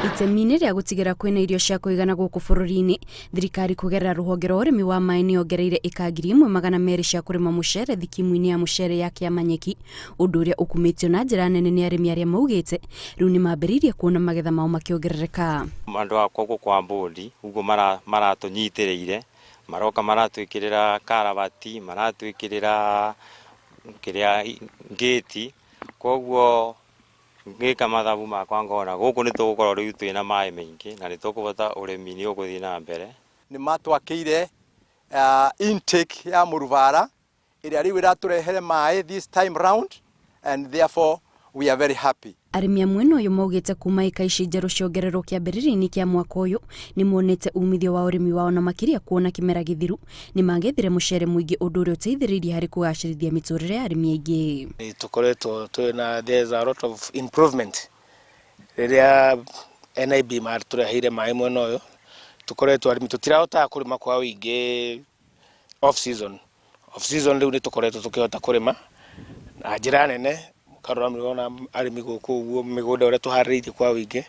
Itemi-inĩ rĩa gũtigĩra kwĩna irio cia kũigana gũkũ bũrũri-inĩ, thirikari kũgerera rũhonge rwa ũrĩmi wa maĩ nĩ yongereire ĩka 1,200 cia kũrĩma mũcere thikimu-inĩ ya mũcere ya Kĩamanyeki, ũndũ ũrĩa ũkumĩtio na njĩra nene nĩ arĩmi arĩa maugĩte rĩu nĩ mambĩrĩirie kuona magetha mao makĩongerereka. Andũ a gũkũ kwa mbũndi ũguo maratũnyitĩrĩire, maroka maratwĩkĩrĩra karabati, maratwĩkĩrĩra kĩrĩa ngĩti, koguo ngĩka mathabu makwa ngona gũkũ nĩ tũgũkorwo rĩu twĩna maĩ maingĩ na nĩ tũkũhota ũrĩmi nĩ ũgũthiĩ na mbere. Nĩ matwakĩire intake ya Mũrubara ĩrĩa rĩu ĩratũrehere maĩ this time round, and therefore we are very happy. Arĩmi a mwena ũyũ maugĩte kuma ĩka ici njerũ ciongererwo kĩambĩrĩria-inĩ kĩa mwaka ũyũ nĩ monete umithio wa ũrĩmi wao na makĩria kuona kĩmera gĩthiru nĩ magethire mũcere mũingĩ, ũndũ ũrĩa ũteithĩrĩirie harĩ kũgacĩrithia mĩtũrĩre ya arĩmi aingĩ. Tũkoretwo twĩna, there's a lot of improvement rĩrĩa NIB matũreheire maĩ mwena ũyũ. Tũkoretwo arĩmi tũtirahotaga kũrĩma kwa ũingĩ off season. Off season rĩu nĩ tũkoretwo tũkĩhota kũrĩma na njĩra nene. Mũkarora mũrona arĩmi gũkũ ũguo mĩgũnda ũrĩa tũharĩrĩirie kwa ũingĩ,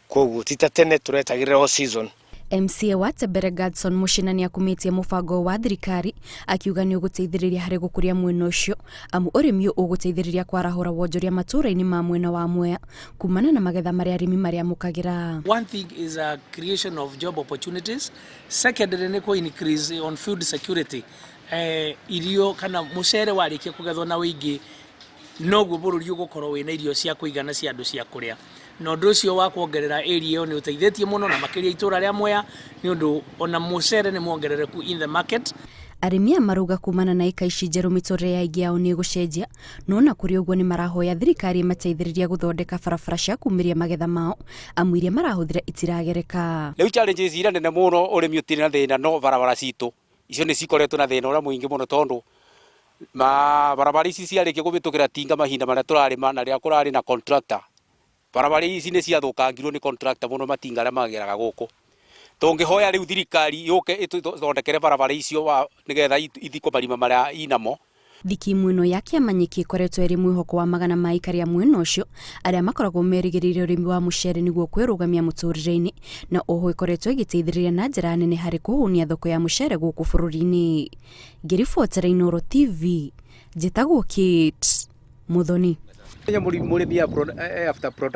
koguo ti ta tene tũretagĩrĩra o season. MCA wa Tebere Gadson Muchina nĩ akumĩtie mũbango wa thirikari, akiuga nĩ ũgũteithĩrĩria harĩ gũkũria mwena ũcio, amu ũrĩmi ũyũ ũgũteithĩrĩria kwarahũra wonjoria matũũra-inĩ ma mwena wa Mwea kumana na magetha marĩa arĩmi marĩamũkagĩra. One thing is a creation of job opportunities. Secondly, nĩ kũ increase on food security. Irio kana mũcere warĩkia kũgethwo na ũingĩ, noguo bũrũri ũgũkorwo wĩna irio cia kũigana cia andũ cia kũrĩa, na ũndũ ũcio wa kuongerera area ĩyo nĩ ũteithĩtie mũno na makĩria itũra rĩa Mwea, nĩ ũndũ ona mũcere nĩ muongerereku in the market. Arĩmi aya marauga kumana na ĩka ici njerũ mĩtũrĩre ya aingĩ ao nĩ ĩgũcenjia, no na kũrĩ ũguo nĩ marahoya thirikari ĩmateithĩrĩria gũthondeka barabara cia kumĩria magetha mao, amu iria marahũthĩra itiragereka. Rĩu challenges iria nene mũno, ũrĩmi ũtirĩ na thĩna, no barabara citũ icio nĩ cikoretwo na thĩna ũrĩa mũingĩ mũno, tondũ ma barabara ici ciarĩkia kũhĩtũkĩra tinga mahinda marĩa tũrarĩma na rĩrĩa kũrarĩ na contractor, barabara ici nĩ ciathũkangirwo nĩ contractor mũno, matinga arĩa mageraga gũkũ. Tũngĩhoya rĩu thirikari yũke ĩtũthondekere barabara icio nĩgetha ithikwo marima marĩa inamo. Thikimu ĩno ya Kĩamanyĩki ĩkoretwo ĩrĩ mwĩhoko wa magana ma aikari a mwena ũcio arĩa makoragwo merĩgĩrĩire ũrĩmi wa mũcere nĩguo kwĩrũgamia mũtũrĩre-inĩ, na oho ĩkoretwo ĩgĩteithĩrĩria na njĩra nene harĩ kũhũnia thoko ya mũcere gũkũ bũrũri-inĩ. Ngĩribotera Inooro TV, njĩtagwo Kate Muthoni. Mũrĩmi after product.